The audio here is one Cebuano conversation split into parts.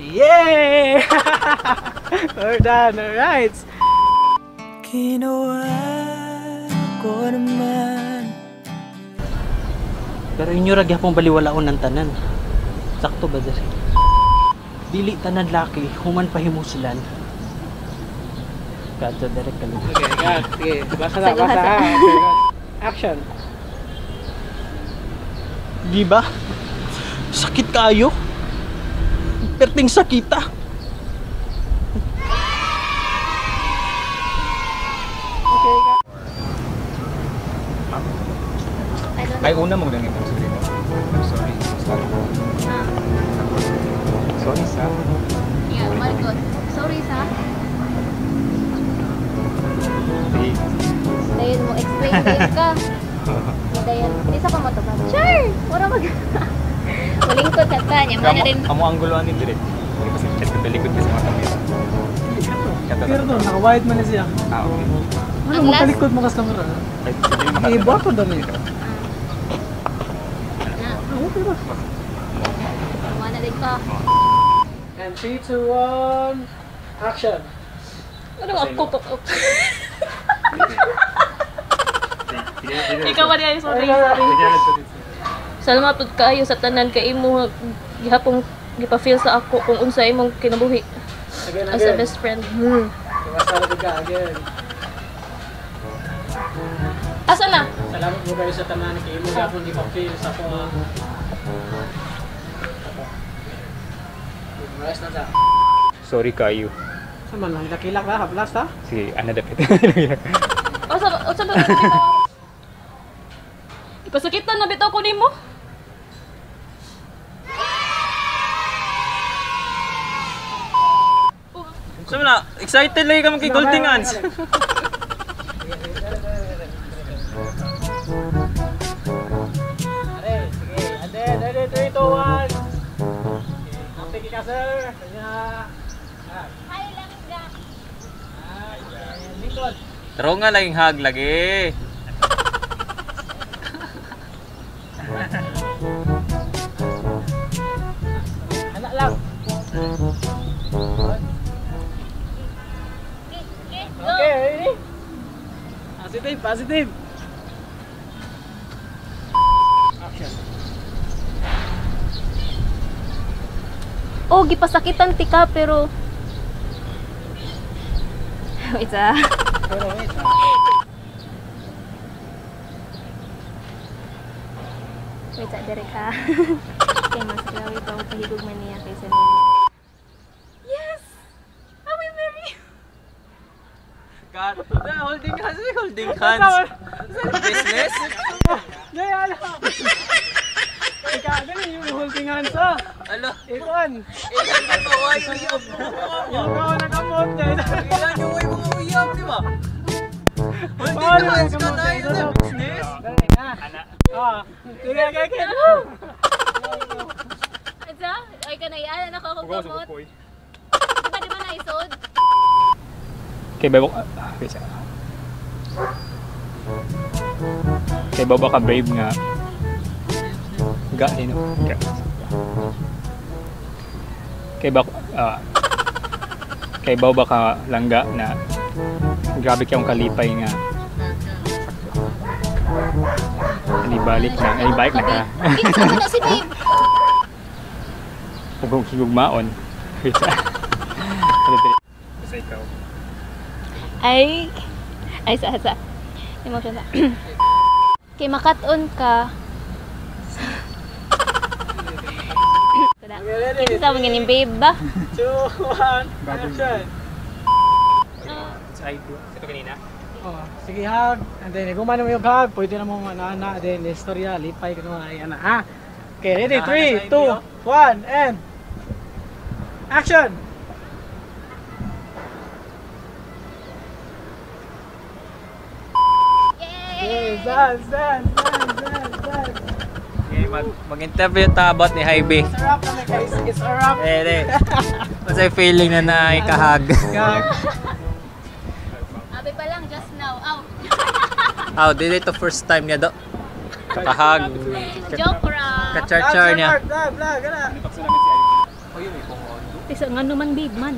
Yay! We're done, alright! Kinuha ko naman. Pero inyo ra gyapon baliwalaon ng tanan. Sakto ba diri? Dili tanan laki, human pahimuslan. Kadto direk ka lang. Okay, God. Sige, basa na, basa ha. Okay, God. Action! Di ba? Sakit kaayo. Perting sakita. Okay, God. Ay, una mo lang itong sorry. I'm sorry. Sorry. Sorry sa. Yeah, Margot. Sorry sa. Dayon mo explain din ka. Dayon, di sa pa mo to ba? Sure. Wala mag. Malingkod sa ta niya mo na rin. Amo ang gulo ani direct. Hindi kasi chat ko talikod kasi mga kamera. Pero to, naka-wide man na siya. Ah, okay. Ano, Ang last- magtalikod mo kas camera. Ay, sige, Eh, buwato dami. Na. Okay ba? Mo na din ka. And 3, 2, 1, action! Ano ako pa? Ikaw ba niya? Sorry. Salamat pud kaayo sa tanan kay imo gihapon gipa-feel sa ako kung unsa imong kinabuhi Again, as a again. best friend. Basta na ka, again. Asa na? Salamat mo kayo sa tanan kay imo gapon di pa feel sa ako. Rest na sa. Sorry kayo. Sa man lang dakilak na haplas ta. Sige, ana dapat. Asa asa ba? Ipasakitan na bitaw ko nimo. So na, excited lagi ka magkay holding hands. Are, sige. And then, ready, 3, 2, 1. Happy ka, sir. Kanya. Hi langga. Lingkod. Taro nga laging hug lagi. Anak lang. Okay, go. Okay, ready? Positive, positive. Action. Oh, gipasakitan ti ka pero wait ah. Pero wait. Wait ah, direk ha. Kay mas grabe pa ako pahigog man niya kaysa nimo. Yes! I will marry you. God, holding hands, holding hands. Business? Jay, ano? Ikaw, ganun yung holding hands ah. Alo, Ikuan. ilan ka ba? Why uyab? Yung kao nakamot. Ilan yung way mga uyab, di ba? Holding hands ka na yun na business. Dali na. Ah, sige, okay, okay. Asa? Ay ka na iala na ko akong kamot. Di ba naisod? Kay babo wait, kay babo ka brave nga ga nino ga. Kay ba kay babo ka langga na grabe kayong kalipay nga anibalik na anibalik na ka. Kinsa man na si babe? Ug higugmaon. Wait. Basta ikaw. Ay ay sa sa. Emotion sa. Kay makat-on ka. Okay, ready? Kinsa man ganing babe ba? 2, 1, action. It's I do. Ito kanina. Oh, sige, hug. And then, kung mo yung hug, pwede na mo ana, then, istorya, lipay ka naman, ay, ana, ha? Okay, ready? 3, 2, 1, and action! Yay! Okay, dance, dance, dance, dance, dance. Okay, mag-interview ta about ni Hybe. It's a wrap na, guys. It's a wrap. Eh, eh. What's your feeling na naikahag? Gag. Abi pa lang just now. Aw. Oh, dili to first time niya do. Kakahag. Joke ra. Kachar-char niya. Vlog, vlog, ana. Tisa nga naman, babe man.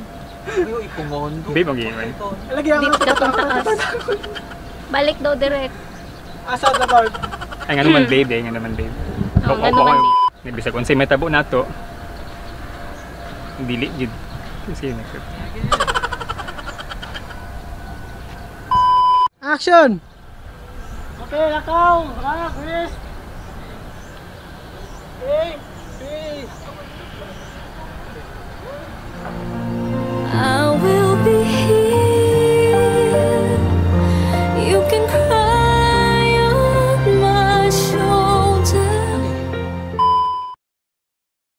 Uy, ipungon. Babe, ang man. Lagi ang Dito daw tong taas. Balik daw direct. Asa na part? Ay, nga naman babe, eh, nga naman babe. Oo, nga naman, babe. Bisag unsay may tabo nato. Dili gid. Sige, next step. Action! Okay, lakaw! Rock, wrist! Okay, three.